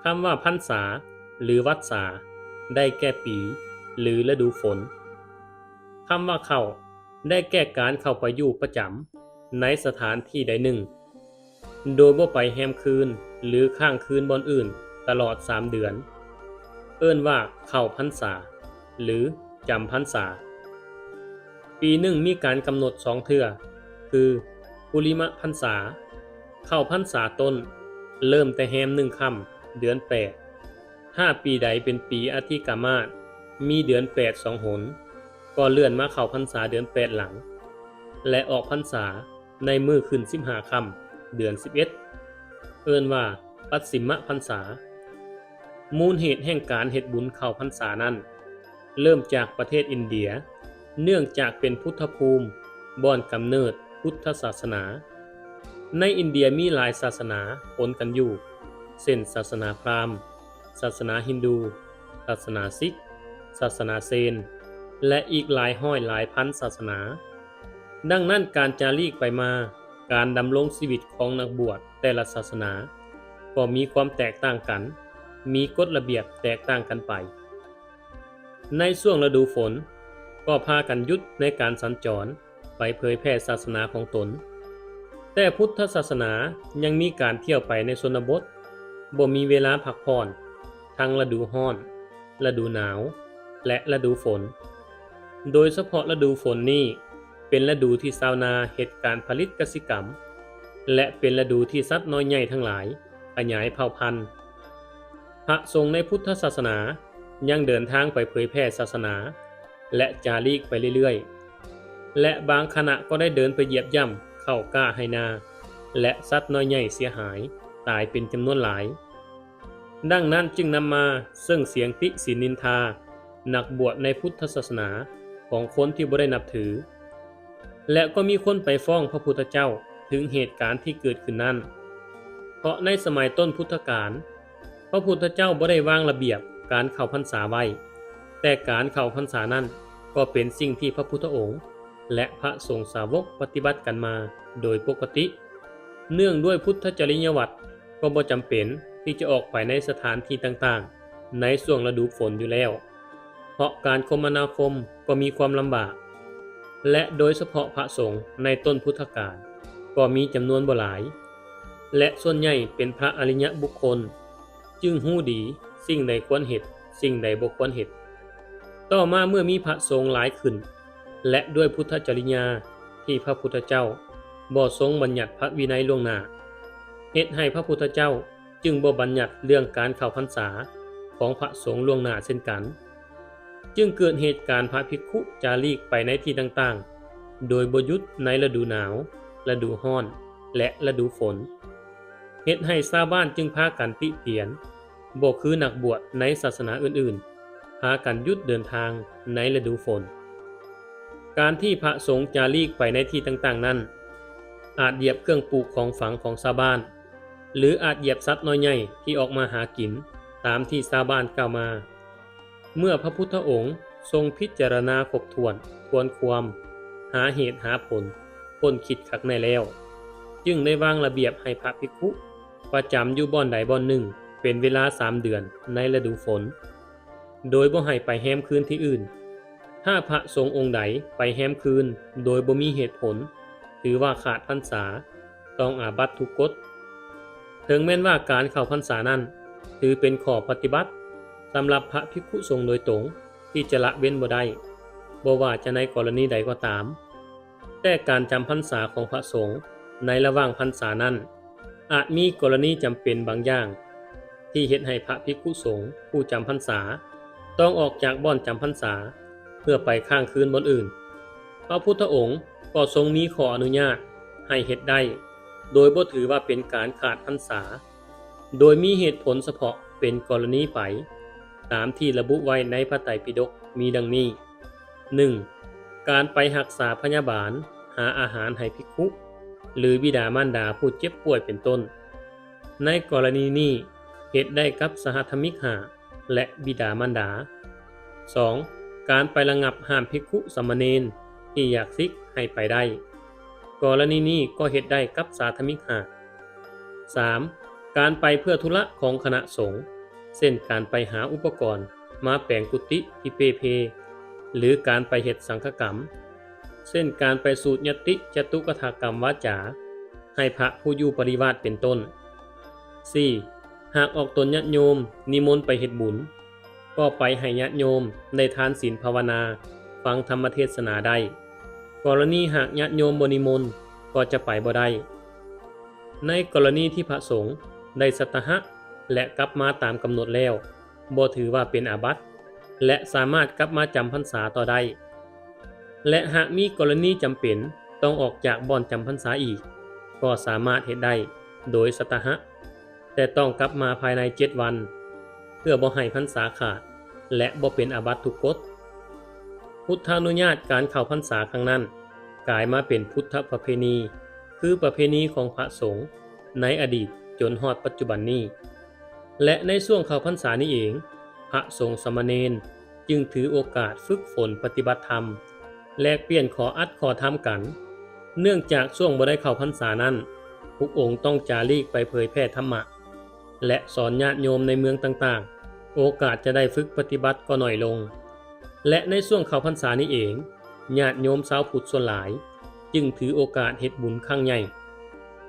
ຄຳວ່າພັນສາ ຫຼື ວັດສາ ໄດ້ແກ່ປີ ຫຼື ລະດູຝົນ. ຄຳວ່າເຂົ້າ ໄດ້ແກ່ການເຂົ້າໄປຢູ່ປະຈຳໃນສະຖານທີ່ໃດໜຶ່ງ ໂດຍບໍ່ໄປແຮມຄືນ ຫຼື ຄ້າງຄືນບ່ອນອື່ນຕະຫຼອດສາມເດືອນ, ເອີ້ນວ່າເຂົ້າພັນສາ ຫຼື ຈຳພັນສາ. ປີໜຶ່ງມີການກຳນົດສອງເທື່ອ ຄື ປຸລິມະພັນສາ, ເຂົ້າພັນສາຕົ້ນ ເລີ່ມແຕ່ແຮມໜຶ່ງຄ່ຳ ເດືອນແປດ. ຖ້າປີໃດເປັນປີອະທິກາມາດ ມີເດືອນແປດສອງຫົນ, ກໍເລື່ອນມາເຂົ້າພັນສາເດືອນແປດຫຼັງ ແລະ ອອກພັນສາໃນມື້ຂຶ້ນສິບຫ້າຄ່ຳ ເດືອນສິບເອັດ, ເອີ້ນວ່າປັດສິມະພັນສາ. ມູນເຫດແຫ່ງການເຮັດບຸນເຂົ້າພັນສານັ້ນ ເລີ່ມຈາກປະເທດອິນເດຍ, ເນື່ອງຈາກເປັນພຸດທະພູມ ບ່ອນກຳເນີດພຸດທະສາສະໜາ. ໃນອິນເດຍມີຫຼາຍສາສະໜາປົນກັນຢູ່, ເຊັ່ນ ສາສະໜາພຣາມ, ສາສະໜາຮິນດູ, ສາສະໜາສິກ, ສາສະໜາເຊນ ແລະ ອີກຫຼາຍຮ້ອຍຫຼາຍພັນສາສະໜາ. ດັ່ງນັ້ນ, ການຈາລີກໄປມາ, ການດຳລົງຊີວິດຂອງນັກບວດແຕ່ລະສາສະໜາ ກໍມີຄວາມແຕກຕ່າງກັນ, ມີກົດລະບຽບແຕກຕ່າງກັນໄປ. ໃນຊ່ວງລະດູຝົນ ກໍພາກັນຢຸດໃນການສັນຈອນໄປເຜີຍແຜ່ສາສະໜາຂອງຕົນ. ແຕ່ພຸດທະສາສະໜາຍັງມີການທ່ຽວໄປໃນຊົນນະບົດ, ບໍ່ມີເວລາພັກຜ່ອນ, ທັງລະດູຮ້ອນ, ລະດູໜາວ ແລະ ລະດູຝົນ. ໂດຍສະເພາະລະດູຝົນນີ້ ເປັນລະດູທີ່ຊາວນາເຮັດການຜະລິດກະສິກຳ ແລະ ເປັນລະດູທີ່ສັດນ້ອຍໃຫຍ່ທັງຫຼາຍຂະຫຍາຍເຜົ່າພັນ. ພະສົງໃນພຸດທະສາສະໜາຍັງເດີນທາງໄປເຜີຍແຜ່ສາສະໜາ ແລະ ຈາລີກໄປເລື້ອຍໆ ແລະ ບາງຂະນະກໍໄດ້ເດີນໄປຢຽບຢ່ຳເຂົ້າກ້າໄຮ່ນາ ແລະ ສັດນ້ອຍໃຫຍ່ເສຍຫາຍຕາຍເປັນຈຳນວນຫຼາຍ. ດັ່ງນັ້ນຈຶ່ງນຳມາເຊິ່ງສຽງຕິສິນນິນທາ ນັກບວດໃນພຸດທະສາສະໜາຂອງຄົນທີ່ບໍ່ໄດ້ນັບຖື ແລະ ກໍມີຄົນໄປຟ້ອງພະພຸດທະເຈົ້າເຖິງເຫດການທີ່ເກີດຂຶ້ນນັ້ນ, ເພາະໃນສະໄໝຕົ້ນພຸດທະການ ພະພຸດທະເຈົ້າບໍ່ໄດ້ວາງລະບຽບການເຂົ້າພັນສາໄວ້, ແຕ່ການເຂົ້າພັນສານັ້ນ ກໍເປັນສິ່ງທີ່ພະພຸດທະອົງ ແລະ ພະສົງສາວົກປະຕິບັດກັນມາໂດຍປົກກະຕິ. ເນື່ອງດ້ວຍພຸດທະຈະລິຍະວັດ ກໍບໍ່ຈຳເປັນທີ່ຈະອອກໄປໃນສະຖານທີ່ຕ່າງໆໃນຊ່ວງລະດູຝົນຢູ່ແລ້ວ, ເພາະການຄົມມະນາຄົມກໍມີຄວາມລຳບາກ ແລະ ໂດຍສະເພາະພະສົງໃນຕົ້ນພຸດທະການກໍມີຈຳນວນບໍ່ຫຼາຍ ແລະ ສ່ວນໃຫຍ່ເປັນພະອະລິຍະບຸກຄົນ ຈຶ່ງຮູ້ດີສິ່ງໃດຄວນເຮັດ, ສິ່ງໃດບໍ່ຄວນເຮັດ. ຕໍ່ມາເມື່ອມີພະສົງຫຼາຍຂຶ້ນ ແລະ ດ້ວຍພຸດທະຈະລິຍາທີ່ພະພຸດທະເຈົ້າບໍ່ຊົງບັນຍັດພະວິໄນລ່ວງໜ້າ, ເຮັດໃຫ້ພະພຸດທະເຈົ້າຈຶ່ງບໍ່ບັນຍັດເລື່ອງການເຂົ້າພັນສາຂອງພະສົງລ່ວງໜ້າເຊັ່ນກັນ. ຈຶ່ງເກີດເຫດການພະພິກຂຸຈາລີກໄປໃນທີ່ຕ່າງໆ ໂດຍບໍ່ຢຸດໃນລະດູໜາວ, ລະດູຮ້ອນ ແລະ ລະດູຝົນ, ເຮັດໃຫ້ຊາວບ້ານຈຶ່ງພາກັນຕິຕຽນ, ບໍ່ຄືນັກບວດໃນສາສະໜາອື່ນໆ ພາກັນຢຸດເດີນທາງໃນລະດູຝົນ. ການທີ່ພະສົງຈາລີກໄປໃນທີ່ຕ່າງໆນັ້ນ ອາດຢຽບເຄື່ອງປູກຂອງຝັງຂອງຊາວບ້ານ ຫຼື ອາດຢຽບສັດນ້ອຍໃຫຍ່ທີ່ອອກມາຫາກິນ, ຕາມທີ່ຊາວບ້ານກ່າວມາ. ເມື່ອພະພຸດທະອົງຊົງພິຈາລະນາຄົບຖ້ວນ, ທວນຄວາມ, ຫາເຫດຫາຜົນ, ຄົ້ນຄິດຄັກແນ່ແລ້ວ, ຈຶ່ງໄດ້ວາງລະບຽບໃຫ້ພະພິກຂຸປະຈຳຢູ່ບ່ອນໃດບ່ອນໜຶ່ງເປັນເວລາສາມເດືອນໃນລະດູຝົນ, ໂດຍບໍ່ໃຫ້ໄປແຮມຄືນທີ່ອື່ນ. ຖ້າພະສົງອົງໃດໄປແຮມຄືນໂດຍບໍ່ມີເຫດຜົນ, ຖືວ່າຂາດພັນສາ, ຕ້ອງອາບັດທຸກກົດ. ເຖິງແມ່ນວ່າການເຂົ້າພັນສານັ້ນຖືເປັນຂໍ້ປະຕິບັດສຳລັບພະພິກຂຸສົງໂດຍຕົງທີ່ຈະລະເວັ້ນບໍ່ໄດ້, ບໍ່ວ່າຈະໃນກໍລະນີໃດກໍຕາມ, ແຕ່ການຈຳພັນສາຂອງພະສົງໃນລະຫວ່າງພັນສານັ້ນ ອາດມີກໍລະນີຈຳເປັນບາງຢ່າງ ທີ່ເຮັດໃຫ້ພະພິກຂຸສົງຜູ້ຈຳພັນສາຕ້ອງອອກຈາກບ່ອນຈຳພັນສາ ເພື່ອໄປຄ້າງຄືນບ່ອນອື່ນ. ພະພຸດທະອົງກໍຊົງມີຂໍ້ອະນຸຍາດໃຫ້ເຮັດໄດ້ ໂດຍບໍ່ຖືວ່າເປັນການຂາດພັນສາ, ໂດຍມີເຫດຜົນສະເພາະເປັນກໍລະນີໄປ, ຕາມທີ່ລະບຸໄວ້ໃນພະໄຕປິດົກມີດັ່ງນີ້. ໜຶ່ງ, ການໄປຮັກສາພະຍາບານ, ຫາອາຫານໃຫ້ພິກຂຸ ຫຼື ບິດາມານດາຜູ້ເຈັບປ່ວຍເປັນຕົ້ນ. ໃນກໍລະນີນີ້ ເຮັດໄດ້ກັບສະຫັດທະມິກຫ້າ ແລະ ບິດາມານດາ. ສອງ, ການໄປລະງັບຫ້າມພິກຂຸສາມະເນນທີ່ຢາກສິກໃຫ້ໄປໄດ້. ກໍລະນີນີ້ກໍເຮັດໄດ້ກັບສາທະມິກຫ້າ. ສາມ, ການໄປເພື່ອທຸລະຂອງຄະນະສົງ, ເຊັ່ນ ການໄປຫາອຸປະກອນມາແປງກຸຕິທີ່ເປ່ເພ ຫຼື ການໄປເຮັດສັງຄະກຳ, ເຊັ່ນ ການໄປສູດຍະຕິຈະຕຸກະຖາກຳວາຈາໃຫ້ພະຜູ້ຢູ່ປະລິວາດເປັນຕົ້ນ. ສີ່, ຫາກອອກຕົນຍາດໂຍມນິມົນໄປເຮັດບຸນ, ກໍໄປໃຫ້ຍາດໂຍມໄດ້ທານສິນພາວະນາ, ຟັງທຳມະເທດສະໜາໄດ້. ກໍລະນີຫາກຍາດໂຍມບໍ່ນິມົນ ກໍຈະໄປບໍ່ໄດ້. ໃນກໍລະນີທີ່ພະສົງໄດ້ສັດຕະຫະ ແລະ ກັບມາຕາມກຳນົດແລ້ວ, ບໍ່ຖືວ່າເປັນອາບັດ ແລະ ສາມາດກັບມາຈຳພັນສາຕໍ່ໄດ້. ແລະ ຫາກມີກໍລະນີຈຳເປັນຕ້ອງອອກຈາກບ່ອນຈຳພັນສາອີກ, ກໍສາມາດເຮັດໄດ້ໂດຍສັດຕະຫະ. ແຕ່ຕ້ອງກັບມາພາຍໃນເຈັດວັນ ເພື່ອບໍ່ໃຫ້ພັນສາຂາດ ແລະ ບໍ່ເປັນອາບັດທຸກກົດ. ພຸດທານຸຍາດການເຂົ້າພັນສາຄັ້ງນັ້ນ ກາຍມາເປັນພຸດທະປະເພນີ, ຄືປະເພນີຂອງພະສົງໃນອະດີດຈົນຮອດປັດຈຸບັນນີ້. ແລະ ໃນຊ່ວງເຂົ້າພັນສານີ້ເອງ, ພະສົງສາມະເນນ ຈຶ່ງຖືໂອກາດຝຶກຝົນປະຕິບັດທຳ, ແລກປ່ຽນຂໍ້ອັດຂໍ້ທຳກັນ. ເນື່ອງຈາກຊ່ວງບໍ່ໄດ້ເຂົ້າພັນສານັ້ນ, ທຸກອົງຕ້ອງຈາລີກໄປເຜີຍແຜ່ທຳມະ ແລະ ສອນຍາດໂຍມໃນເມືອງຕ່າງໆ, ໂອກາດຈະໄດ້ຝຶກປະຕິບັດກໍໜ້ອຍລົງ. ແລະ ໃນຊ່ວງເຂົ້າພັນສານີ້ເອງ, ຍາດໂຍມຊາວພຸດສ່ວນຫຼາຍຈຶ່ງຖືໂອກາດເຮັດບຸນຄັ້ງໃຫຍ່,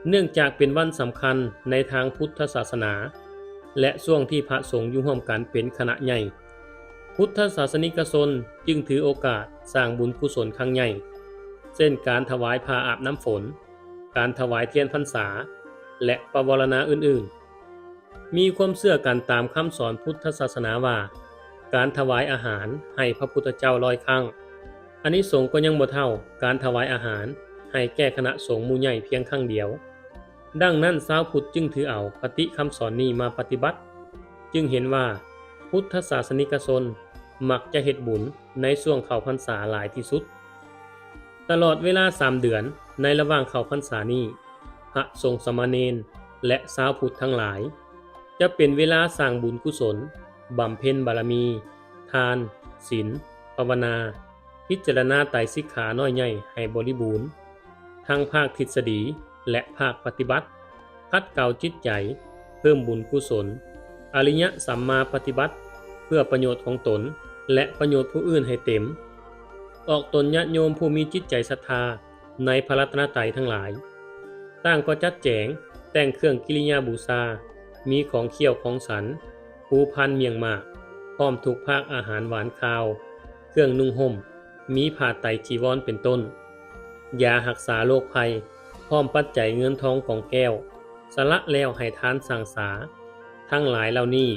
ເນື່ອງຈາກເປັນວັນສຳຄັນໃນທາງພຸດທະສາສະໜາ ແລະ ຊ່ວງທີ່ພະສົງຢູ່ຮ່ວມກັນເປັນຄະນະໃຫຍ່. ພຸດທະສາສະນິກະຊົນຈຶ່ງຖືໂອກາດສ້າງບຸນກຸສົນຄັ້ງໃຫຍ່, ເຊັ່ນ ການຖວາຍຜ້າອາບນ້ຳຝົນ, ການຖວາຍທຽນພັນສາ ແລະ ປະວາລະນາອື່ນໆ. ມີຄວາມເຊື່ອກັນຕາມຄຳສອນພຸດທະສາສະໜາວ່າ, ການຖວາຍອາຫານໃຫ້ພະພຸດທະເຈົ້າຮ້ອຍຄັ້ງ, ອານິສົງກໍຍັງບໍ່ເທົ່າການຖວາຍອາຫານໃຫ້ແກ່ຄະນະສົງໝູ່ໃຫຍ່ພຽງຄັ້ງດຽວ. ດັ່ງນັ້ນ ຊາວພຸດຈຶ່ງຖືເອົາຄະຕິຄຳສອນນີ້ມາປະຕິບັດ, ຈຶ່ງເຫັນວ່າພຸດທະສາສະນິກະຊົນມັກຈະເຮັດບຸນໃນຊ່ວງເຂົ້າພັນສາຫຼາຍທີ່ສຸດ. ຕະຫຼອດເວລາສາມເດືອນໃນລະຫວ່າງເຂົ້າພັນສານີ້, ພະສົງສາມະເນນ ແລະ ຊາວພຸດທັງຫຼາຍ ຈະເປັນເວລາສ້າງບຸນກຸສົນ, ບຳເພັນບາລະມີ, ທານ, ສິນ, ພາວະນາ, ພິຈາລະນາໄຕສິກຂານ້ອຍໃຫຍ່ໃຫ້ບໍລິບູນ ທັງພາກທິດສະດີ ແລະ ພາກປະຕິບັດ, ຂັດເກົາຈິດໃຈ, ເພີ່ມບຸນກຸສົນ, ອະລິຍະສຳມາປະຕິບັດ ເພື່ອປະໂຫຍດຂອງຕົນ ແລະ ປະໂຫຍດຜູ້ອື່ນໃຫ້ເຕັມ. ອອກຕົນຍາດໂຍມຜູ້ມີຈິດໃຈສັດທາໃນພະລັດຕະນະໄຕທັງຫຼາຍ. ຕ່າງກໍຈັດແຈງແຕ່ງເຄື່ອງກິລິຍາບູຊາ, ມີຂອງຂ້ຽວຂອງສັນ, ພູພານໝ້ຽງໝາກ, ພ້ອມທຸກພາກອາຫານຫວານຄາວ, ເຄື່ອງນຸ່ງຫົ່ມ, ມີຜ້າໄຕຈີວອນເປັນຕົ້ນ, ຢາຮັກສາໂລກໄພ, ພ້ອມປັດໄຈເງິນທອງກອງແກ້ວ, ສະຫຼະແລ້ວໃຫ້ທານສ້າງສາ, ທັງຫຼາຍເຫຼົ່ານີ້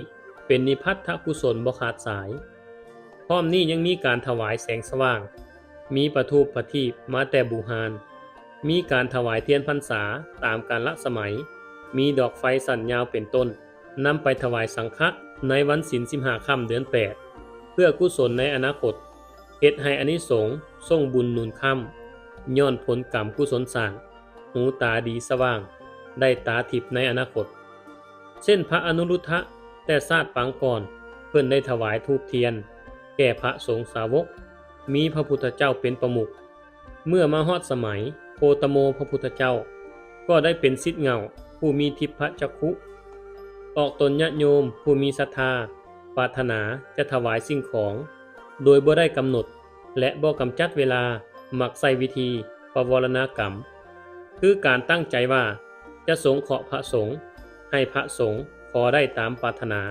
ເປັນນິພັດທະກຸສົນບໍ່ຂາດສາຍ. ພ້ອມນີ້ຍັງມີການຖວາຍແສງສະຫວ່າງ, ມີປະທູບປະທີບມາແຕ່ບູຮານ, ມີການຖວາຍທຽນພັນສາຕາມການລະສະໄໝ, ມີດອກໄຟສັ້ນຍາວເປັນຕົ້ນ, ນຳໄປຖວາຍສັງຄະໃນວັນສິນສິບຫ້າຄ່ຳເດືອນແປດ ເພື່ອກຸສົນໃນອະນາຄົດ, ເຮັດໃຫ້ອານິສົງສົ່ງບຸນໜູນຄ້ຳ, ຍ້ອນຜົນກຳກຸສົນສ້າງ, ຫູຕາດີສະຫວ່າງ, ໄດ້ຕາທິບໃນອະນາຄົດ. ເຊັ່ນພະອະນຸລຸດທະແຕ່ຊາດປາງກ່ອນ ເພິ່ນໄດ້ຖວາຍທູບທຽນແກ່ພະສົງສາວົກ, ມີພະພຸດທະເຈົ້າເປັນປະມຸກ. ເມື່ອມາຮອດສະໄໝໂຄຕະໂມພະພຸດທະເຈົ້າ ກໍໄດ້ເປັນສິດເຫງົ້າຜູ້ມີທິບພະຈັກຂຸ, ອອກຕົນຍາດໂຍມຜູ້ມີສັດທາ ປາດຖະໜາຈະຖວາຍສິ່ງຂອງໂດຍບໍ່ໄດ້ກຳນົດ ແລະ ບໍ່ກຳຈັດເວລາ ມັກໃຊ້ວິທີປະວາລະນາກຳ ຄືການຕັ້ງໃຈວ່າຈະສົງເຄາະພະສົງ, ໃຫ້ພະສົງຂໍໄດ້ຕາມປາດຖະໜາ.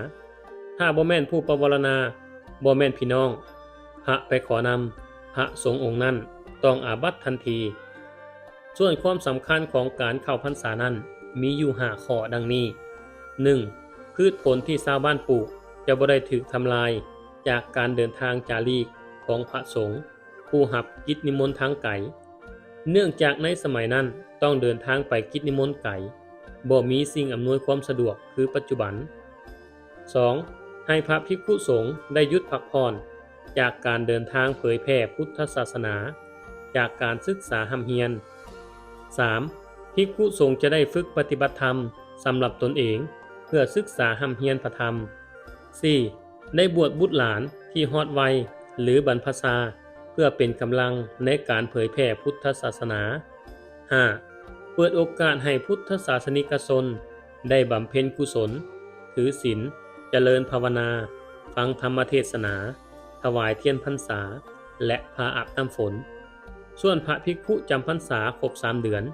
ຖ້າບໍ່ແມ່ນຜູ້ປະວາລະນາ, ບໍ່ແມ່ນພີ່ນ້ອງ, ພະໄປຂໍນຳ, ພະສົງອົງນັ້ນຕ້ອງອາບັດທັນທີ. ສ່ວນຄວາມສຳຄັນຂອງການເຂົ້າພັນສານັ້ນມີຢູ່ຫ້າຂໍ້ດັ່ງນີ້. ໜຶ່ງ, ພືດຜົນທີ່ຊາວບ້ານປູກຈະບໍ່ໄດ້ຖືກທຳລາຍຈາກການເດີນທາງຈາລີກຂອງພະສົງ ຜູ້ຮັບກິດນິມົນທາງໄກ, ເນື່ອງຈາກໃນສະໄໝນັ້ນຕ້ອງເດີນທາງໄປກິດນິມົນໄກ, ບໍ່ມີສິ່ງອຳນວຍຄວາມສະດວກຄືປັດຈຸບັນ. ສອງ, ໃຫ້ພະພິກຂຸສົງໄດ້ຢຸດພັກຜ່ອນຈາກການເດີນທາງເຜີຍແຜ່ພຸດທະສາສະໜາ, ຈາກການສຶກສາຮ່ຳຮຽນ. ສາມ, ພິກຂຸສົງຈະໄດ້ຝຶກປະຕິບັດທຳສຳລັບຕົນເອງ ເພື່ອສຶກສາຮ່ຳຮຽນພະທຳ. ສີ່, ໄດ້ບວດບຸດຫຼານທີ່ຮອດໄວ ຫຼື ບັນພະຊາ ເພື່ອເປັນກຳລັງໃນການເຜີຍແຜ່ພຸດທະສາສະໜາ. ຫ້າ, ເປີດໂອກາດໃຫ້ພຸດທະສາສະນິກະຊົນໄດ້ບຳເພັນກຸສົນ, ຖືສິນ, ຈະເລີນພາວະນາ, ຟັງທຳມະເທດສະໜາ, ຖວາຍທຽນພັນສາ ແລະ ພາອາບນ້ຳຝົນ. ສ່ວນພະພິກຂຸຈຳພັນສາຄົບສາມເດືອນ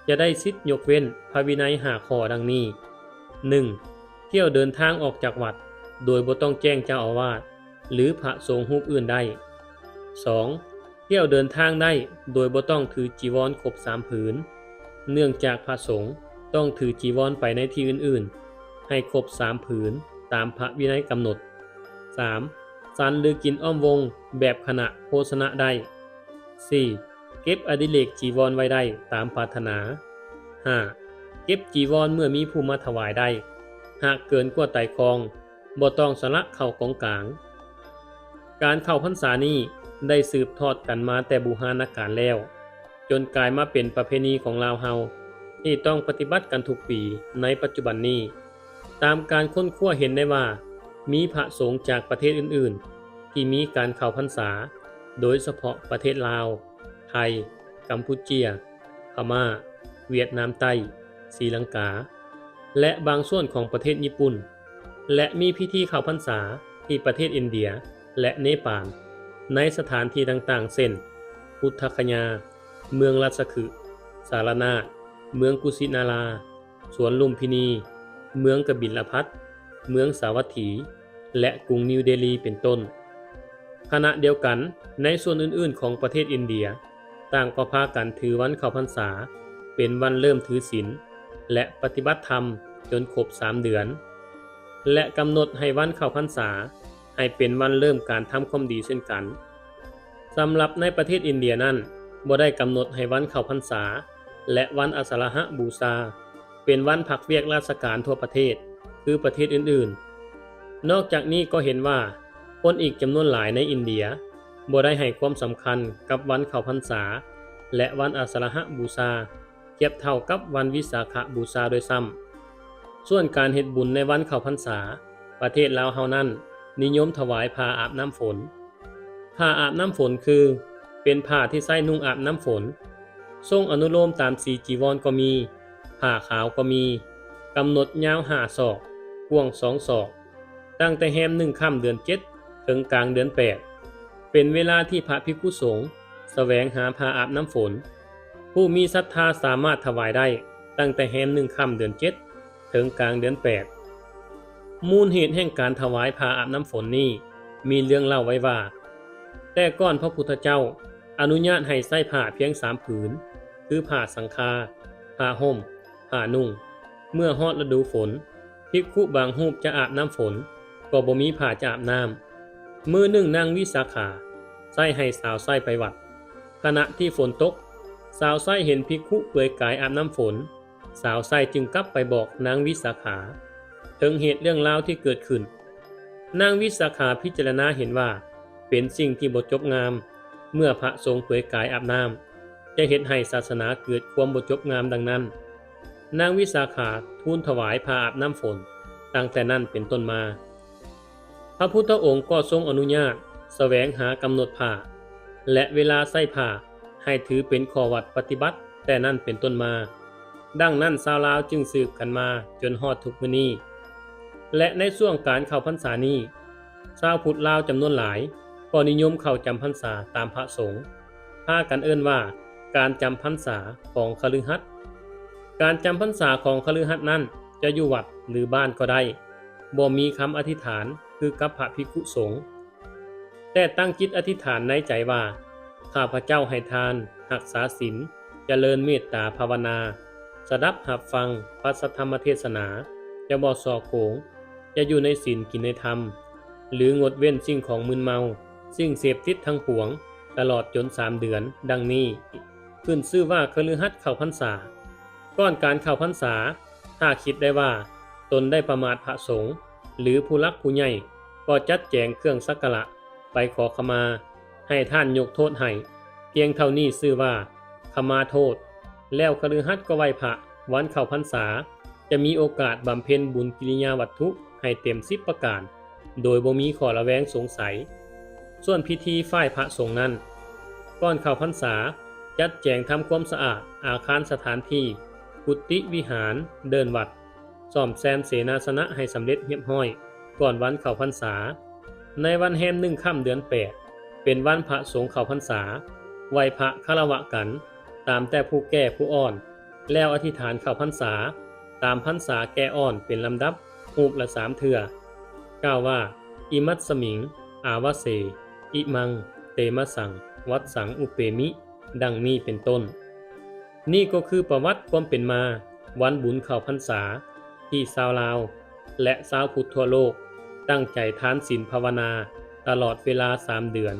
ຈະໄດ້ສິດຍົກເວັ້ນພະວິໄນຫ້າຂໍ້ດັ່ງນີ້. ໜຶ່ງ, ທ່ຽວເດີນທາງອອກຈາກວັດໂດຍບໍ່ຕ້ອງແຈ້ງເຈົ້າອາວາດ ຫຼື ພະສົງຮູບອື່ນໄດ້. ສອງ, ທ່ຽວເດີນທາງໄດ້ໂດຍບໍ່ຕ້ອງຖືຈີວອນຄົບສາມຜືນ, ເນື່ອງຈາກພະສົງຕ້ອງຖືຈີວອນໄປໃນທີ່ອື່ນໆ ໃຫ້ຄົບສາມຜືນຕາມພະວິໄນກຳນົດ. ສາມ, ສັນ ຫຼື ກິນອ້ອມວົງແບບຄະນະໂພຊະນະໄດ້. ສີ່, ເກັບອະດິເລກຈີວອນໄວ້ໄດ້ຕາມປາດຖະໜາ. ຫ້າ, ເກັບຈີວອນເມື່ອມີຜູ້ມາຖວາຍໄດ້, ຫາກເກີນກວ່າໄຕຄອງ ບໍ່ຕ້ອງສະຫຼະເຂົ້າກອງກາງ. ການເຂົ້າພັນສານີ້ໄດ້ສືບທອດກັນມາແຕ່ບູຮານນະການແລ້ວ, ຈົນກາຍມາເປັນປະເພນີຂອງລາວເຮົາ ທີ່ຕ້ອງປະຕິບັດກັນທຸກປີໃນປັດຈຸບັນນີ້. ຕາມການຄົ້ນຄວ້າເຫັນໄດ້ວ່າ ມີພະສົງຈາກປະເທດອື່ນໆ ທີ່ມີການເຂົ້າພັນສາ, ໂດຍສະເພາະປະເທດລາວ, ໄທ, ກຳປູເຈຍ, ພະມ້າ, ຫວຽດນາມໃຕ້, ສີລັງກາ ແລະ ບາງສ່ວນຂອງປະເທດຍີ່ປຸ່ນ ແລະ ມີພິທີເຂົ້າພັນສາທີ່ປະເທດອິນເດຍ ແລະ ເນປານ ໃນສະຖານທີ່ຕ່າງໆ ເຊັ່ນ ພຸດທະຄະຍາ, ເມືອງລາຊະຄຶ, ສາລະນາດ, ເມືອງກຸສິນາລາ, ສວນລຸມພິນີ, ເມືອງກະບິນລະພັດ, ເມືອງສາວັດຖີ ແລະ ກຸງນິວເດລີ ເປັນຕົ້ນ. ຂະນະດຽວກັນ, ໃນສ່ວນອື່ນໆຂອງປະເທດອິນເດຍ ຕ່າງກໍພາກັນຖືວັນເຂົ້າພັນສາເປັນວັນເລີ່ມຖືສິນ ແລະ ປະຕິບັດທຳຈົນຄົບສາມເດືອນ ແລະ ກຳນົດໃຫ້ວັນເຂົ້າພັນສາໃຫ້ເປັນວັນເລີ່ມການທຳຄວາມດີເຊັ່ນກັນ. ສຳລັບໃນປະເທດອິນເດຍນັ້ນ ບໍ່ໄດ້ກຳນົດໃຫ້ວັນເຂົ້າພັນສາ ແລະ ວັນອາສາລະຫະບູຊາ ເປັນວັນພັກວຽກລາຊະການທົ່ວປະເທດ ຄືປະເທດອື່ນໆ. ນອກຈາກນີ້ກໍເຫັນວ່າ ຄົນອີກຈຳນວນຫຼາຍໃນອິນເດຍບໍ່ໄດ້ໃຫ້ຄວາມສຳຄັນກັບວັນເຂົ້າພັນສາ ແລະ ວັນອາສາລະຫະບູຊາ ທຽບເທົ່າກັບວັນວິສາຂະບູຊາດ້ວຍຊ້ຳ. ສ່ວນການເຮັດບຸນໃນວັນເຂົ້າພັນສາ, ປະເທດລາວເຮົານັ້ນນິຍົມຖວາຍຜ້າອາບນ້ຳຝົນ. ຜ້າອາບນ້ຳຝົນຄື ເປັນຜ້າທີ່ໃຊ້ນຸ່ງອາບນ້ຳຝົນ. ຊົງອະນຸໂລມຕາມສີຈີວອນກໍມີ, ຜ້າຂາວກໍມີ, ກຳນົດຍາວຫ້າສອກ, ກວ້າງສອງສອກ, ຕັ້ງແຕ່ແຮມໜຶ່ງຄ່ຳເດືອນເຈັດ ເຖິງກາງເດືອນແປດ ເປັນເວລາທີ່ພະພິກຂຸສົງສະແຫວງຫາຜ້າອາບນ້ຳຝົນ. ຜູ້ມີສັດທາສາມາດຖວາຍໄດ້ຕັ້ງແຕ່ແຮມໜຶ່ງຄ່ຳເດືອນເຈັດ ເຖິງກາງເດືອນແປດ. ມູນເຫດແຫ່ງການຖວາຍຜ້າອາບນ້ຳຝົນນີ້ ມີເລື່ອງເລົ່າໄວ້ວ່າ ແຕ່ກ່ອນພະພຸດທະເຈົ້າອະນຸຍາດໃຫ້ໃຊ້ຜ້າພຽງສາມຜືນ ຄືຜ້າສັງຄາ, ຜ້າຫົ່ມ, ຜ້ານຸ່ງ. ເມື່ອຮອດລະດູຝົນ, ພິກຂຸບາງຮູບຈະອາບນ້ຳຝົນ ກໍບໍ່ມີຜ້າຈະອາບນ້ຳ. ມື້ໜຶ່ງນາງວິສາຂາໃຊ້ໃຫ້ສາວໃຊ້ໄປວັດ. ຂະນະທີ່ຝົນຕົກ, ສາວໃຊ້ເຫັນພິກຂຸເປືອຍກາຍອາບນ້ຳຝົນ. ສາວໃຊ້ຈຶ່ງກັບໄປບອກນາງວິສາຂາເຖິງເຫດເລື່ອງລາວທີ່ເກີດຂຶ້ນ. ນາງວິສາຂາພິຈາລະນາເຫັນວ່າເປັນສິ່ງທີ່ບໍ່ຈົບງາມ ເມື່ອພະສົງເປືອຍກາຍອາບນ້ຳ ຈະເຮັດໃຫ້ສາສະໜາເກີດຄວາມບໍ່ຈົບງາມ. ດັ່ງນັ້ນ, ນາງວິສາຂາທູນຖວາຍຜ້າອາບນ້ຳຝົນຕັ້ງແຕ່ນັ້ນເປັນຕົ້ນມາ. ພະພຸດທະອົງກໍຊົງອະນຸຍາດສະແຫວງຫາກຳນົດຜ້າ ແລະ ເວລາໃຊ້ຜ້າໃຫ້ຖືເປັນຂໍ້ວັດປະຕິບັດແຕ່ນັ້ນເປັນຕົ້ນມາ. ດັ່ງນັ້ນຊາວລາວຈຶ່ງສືບກັນມາຈົນຮອດທຸກມື້ນີ້ ແລະ ໃນຊ່ວງການເຂົ້າພັນສານີ້ ຊາວພຸດລາວຈຳນວນຫຼາຍກໍນິຍົມເຂົ້າຈຳພັນສາຕາມພະສົງ, ພາກັນເອີ້ນວ່າການຈຳພັນສາຂອງຄະລືຫັດ. ການຈຳພັນສາຂອງຄະລືຫັດນັ້ນຈະຢູ່ວັດ ຫຼື ບ້ານກໍໄດ້, ບໍ່ມີຄຳອະທິຖານຄືກັບພະພິກຂຸສົງ, ແຕ່ຕັ້ງຈິດອະທິຖານໃນໃຈວ່າ ຂ້າພະເຈົ້າໃຫ້ທານ, ຮັກສາສິນ, ຈະເລີນເມດຕາພາວະນາ, ສະດັບຮັບຟັງພະສັດທຳມະເທດສະໜາ, ຈະບໍ່ສໍ້ໂກງ, ຈະຢູ່ໃນສິນກິນໃນທຳ ຫຼື ງົດເວັ້ນສິ່ງຂອງມຶນເມົາ, ສິ່ງເສບຕິດທັງປວງ ຕະຫຼອດຈົນສາມເດືອນ ດັ່ງນີ້ ຂຶ້ນຊື່ວ່າຄະລືຫັດເຂົ້າພັນສາ. ກ່ອນການເຂົ້າພັນສາ, ຖ້າຄິດໄດ້ວ່າຕົນໄດ້ປະໝາດພະສົງ ຫຼື ຜູ້ຫຼັກຜູ້ໃຫຍ່, ກໍຈັດແຈງເຄື່ອງສັກກາລະ ໄປຂໍຂະມາ, ໃຫ້ທ່ານຍົກໂທດໃຫ້, ພຽງເທົ່ານີ້ຊື່ວ່າຂະມາໂທດ. ແລ້ວຄະລືຫັດກໍໄຫວ້ພະວັນເຂົ້າພັນສາ, ຈະມີໂອກາດບຳເພັນບຸນກິລິຍາວັດຖຸໃຫ້ເຕັມສິບປະການ ໂດຍບໍ່ມີຂໍ້ລະແວງສົງໄສ. ສ່ວນພິທີຝ່າຍພະສົງນັ້ນ, ກ່ອນເຂົ້າພັນສາ ຈັດແຈງທຳຄວາມສະອາດອາຄານສະຖານທີ່, ກຸຕິວິຫານ, ເດີ່ນວັດ, ສ້ອມແຊມເສນາສະນະໃຫ້ສຳເລັດຮຽບຮ້ອຍກ່ອນວັນເຂົ້າພັນສາ. ໃນວັນແຮມໜຶ່ງຄ່ຳເດືອນແປດ ເປັນວັນພະສົງເຂົ້າພັນສາ, ໄຫວ້ພະຄາລະວະກັນ ຕາມແຕ່ຜູ້ແກ່ຜູ້ອ່ອນ, ແລ້ວອະທິຖານເຂົ້າພັນສາຕາມພັນສາແກ່ອ່ອນເປັນລຳດັບ ຮູບລະສາມເທື່ອ, ກ່າວວ່າ ອິມັດສະມິງ ອາວະເສ ອິມັງ ເຕມະສັງ ວັດສັງ ອຸເປມິ ດັ່ງນີ້ເປັນຕົ້ນ. ນີ້ກໍຄືປະຫວັດຄວາມເປັນມາວັນບຸນເຂົ້າພັນສາ ທີ່ຊາວລາວ ແລະ ຊາວພຸດທົ່ວໂລກຕັ້ງໃຈທານສິນພາວະນາຕະຫຼອດເວລາສາມເດືອນ